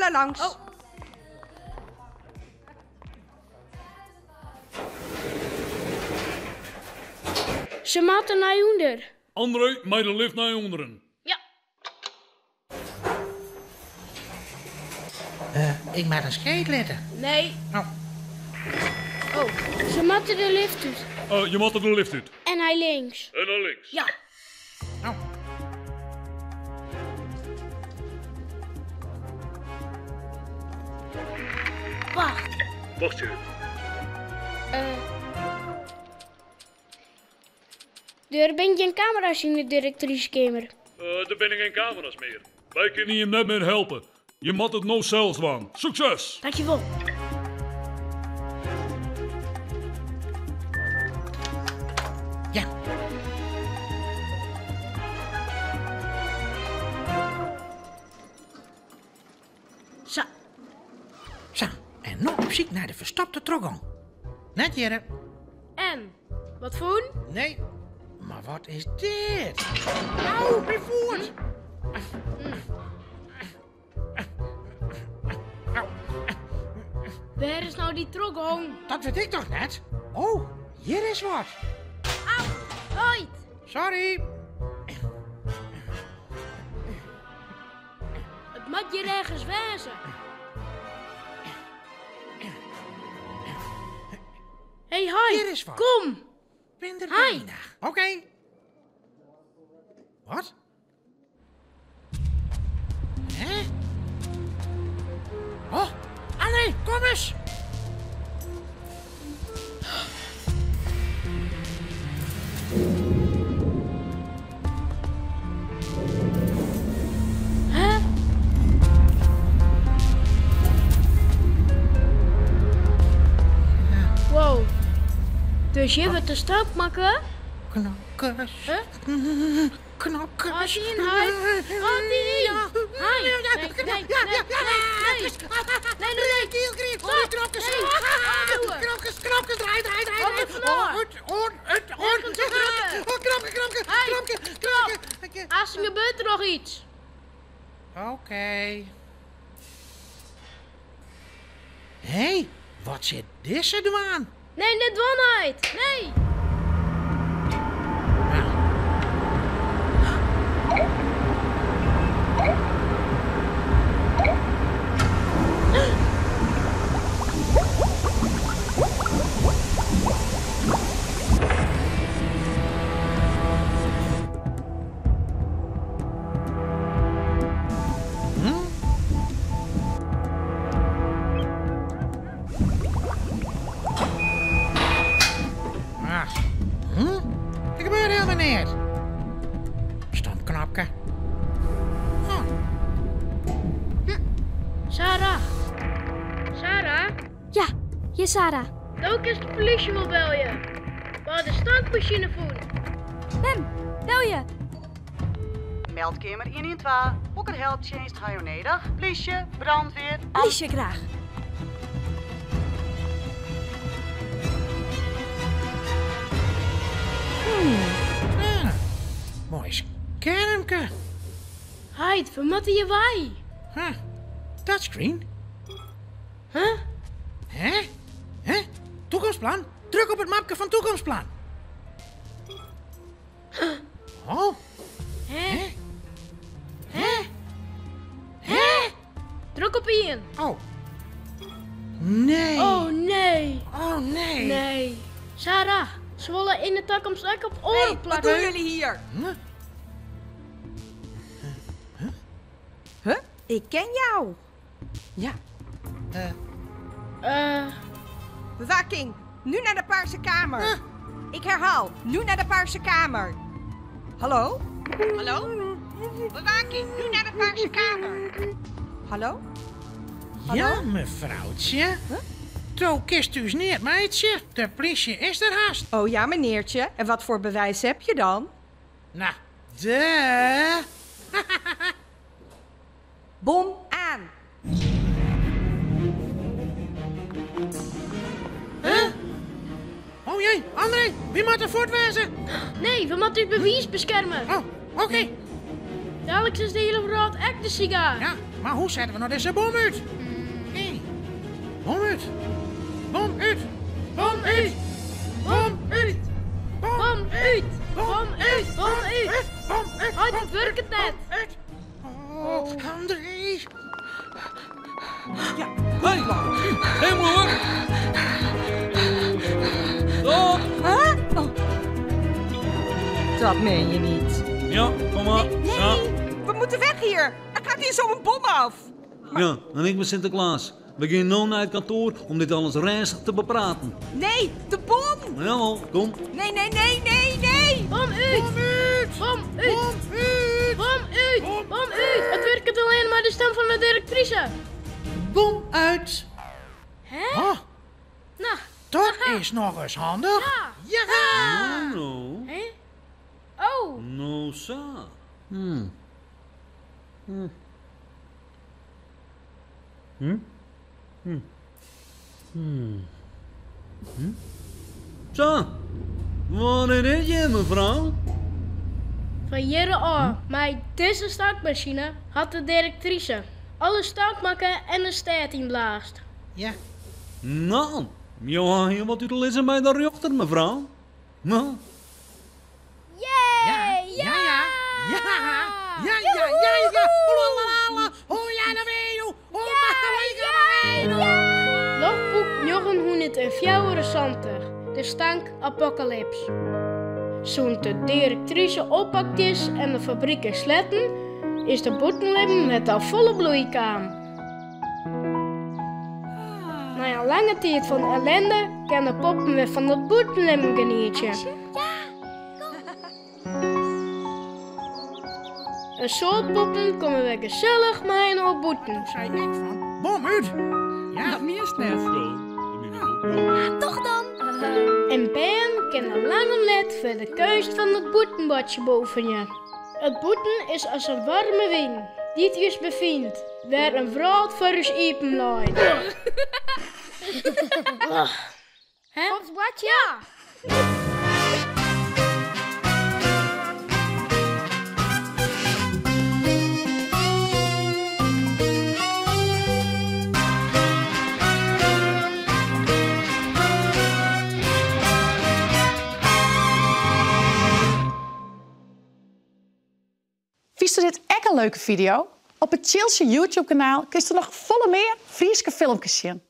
wer langs. Oh. Se moatte nei ûnder. André, mei de lift nei ûnderen. Ja. Ik moat in skeet litte. Nee. Oh. Oh, se moatte de lift út. Je moatte de lift út. En nei links. En nei links. Ja. Oh. Wacht. Wacht even. Der binne gjin kamera's yn de direktryskeamer. Der binne gjin kamera's mear. Wy kinne jim net mear helpe. Je moatte it no sels dwaan. Sukses! Dankjewol. Ja. Sa. Sa, en no op syk nei de ferstopte trochgong. Net hjirre. En, wat fûn? Nee, mar wat is dit? Au, myn foet! Au. Wêr is no dy trochgong? Dat wit ik toch net? Oh, hjir is wat. Au, heit! Sorry. It moat hjir ergens wêze. Hey, heit. Hjir is wat. Kom. Bin der Heit. bijna. Oké. Wat? Hè? Oh, André, kom eens. Hè? Wow. Dus hjir wurdt de stank makke? Knokkers. Huh? Knokkers. Hâld yn, heit. Hâld yn. Heit. Nee, nee, nee, nee. Nee, nee, nee. Kiel, kiel. Stop. Knokkers. Nee. Aandoen. Knokkers, knokkers, draai, draai, draai. Hou er vandoor. Oh, het, oh, het, oh, Daar komt de knokker. Oh, knopke, knopke, Heit, knopke, knopke. Als er gebeurt er nog iets. Oké. Hé, wat sit dizze dwaan? Nee, net dwaan, heit. Nee. Ach, hm? Der gebeurt hielendal neat. Stom knopke. Oh. Sarah. Sarah? Ja, hjir Sarah. Do kinst de polysje wol belje. We ha de stankmasine fûn. Mem, belje. Meldkeamer 112. Hokker helptsjinst ha jo nedich? Plysje, brandweer, Plysje graach. Ah, moai skermke. Heit, we moatte hjir wei. Huh, touchscreen? Huh? Hè? Hè? Toekomstplan? Druk op it mapke fan toekomstplan. Oh. Hè? Hè? Hè? Druk op ien. Oh. Nee. Oh nee. Oh nee. Nee. Sarah, se wolle yn de takomst ek op oaren Hey, wat plakken. doen jullie hier? Huh? Huh? Ik ken jou. Ja. Bewaking, nu naar de Paarse Kamer. Ik herhaal, nu naar de Paarse Kamer. Hallo? Hallo? Bewaking, nu naar de Paarse Kamer. Hallo? Ja, mevrouwtje. Do kinst ús net meitsje. De plysje is der hast. Oh ja, meneertje. En wat voor bewijs heb je dan? Nou, de. Bom aan. Huh? Oh jee, André, wy moatte fuort wêze? Nee, we moatte it bewiis beskermje. Oh, oké. Daliks is de hiele wrâld ek de sigaar. Ja. Maar hoe zetten we nou deze bom uit? Hé, bom uit. Bom uit. Bom uit. Bom uit. Bom uit! Bom uit! Bom uit! Bom uit. Heit, it wurket net. Uit. Oh, André. Ja, Hey, helemaal hoor. Stop. Huh? Oh. Dat meen je niet. Ja, kom maar. Nee, Ja. we moeten weg hier. Er gaat hier zo'n bom af. Ja, en ik ben Sinterklaas. We gaan nu naar het kantoor om dit alles rustig te bepraten. Nee, de bom. Jawel, kom. Nee, nee, nee, nee, nee. Bom uit! Bom uit! Bom uit. Bom uit! Bom uit! Het werkt alleen maar de stem van de directrice. Bom uit. Hè? Oh, Nou, dat is nog eens handig. ja. Ja. Nou, Hè? Oh, nou zo. Zo, wat is dit je, mevrouw? van jaren af, maar deze staakmachine had de directrice alle staakmakken en de stad inblaast. Ja. Nou, Johan, hier wat u te lezen bij de rechter, mevrouw. Nou, Ja, ja, ja. Ja, ja, ja, ja, ja. Olalala. Oh ja, dat weet je. Oh, maar Logboek 974, de stank apocalyps. Toen de directrice oppakt is en de fabriek is sletten, is de boetenlibben met al volle bloei kwam. Na een lange tijd van ellende kan de poppen weer van dat boetenlibben genieten. Een soort poppen komen weer gezellig mee op boeten. Zei ik van, bom uit. Ja, Dat meer is net. Toch dan? En Ben kan een lang om let voor de keus van het boetenbadje boven je. Het boeten is als een warme wind die het je bevindt, waar een vrouw voor ons iepen looit. Hè? Op het bladje? Ja. Vies dit echt een leuke video? Op het Chillse YouTube-kanaal kun je er nog volle meer Frieske filmpjes zien.